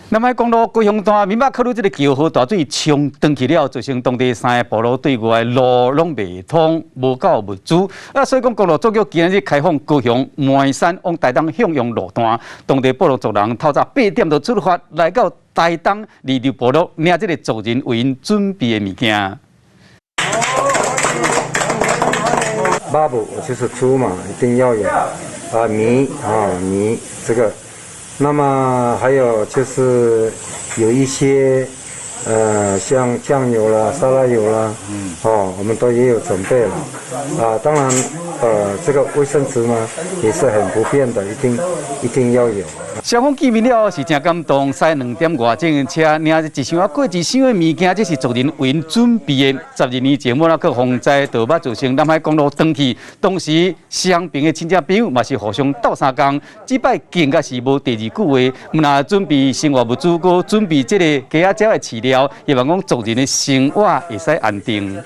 南海公路高雄段闽北靠這个橋河大水沖斷去了，造成當地三个部落對外路攏袂通，無夠物資。啊，所以講公路總局今日開放高雄梅山往台東向陽路段，當地部落族人透早8點就出發來到台東二六部落領這个族人為𪜶準備的物件。肉母就是豬嘛，一定要有啊米啊米這個。那麼還有就是有一些，像醬油啦、沙拉油啦，哦，我們都也有準備了。啊，當然，這個衛生紙呢也是很不便的，一定一定要有。雙方見面了是誠感動，駛2點外鐘車，領一箱仔過一箱的物件，這是族人為𪜶準備的。12年前，莫拉克風災就捌造成南海公路斷去，當時雙邊的親戚朋友嘛是互相鬥相共。這擺更加是無第二句話，毋但準備生活物資，閣準備這个雞仔鳥的飼料，希望講族人的生活會使安定。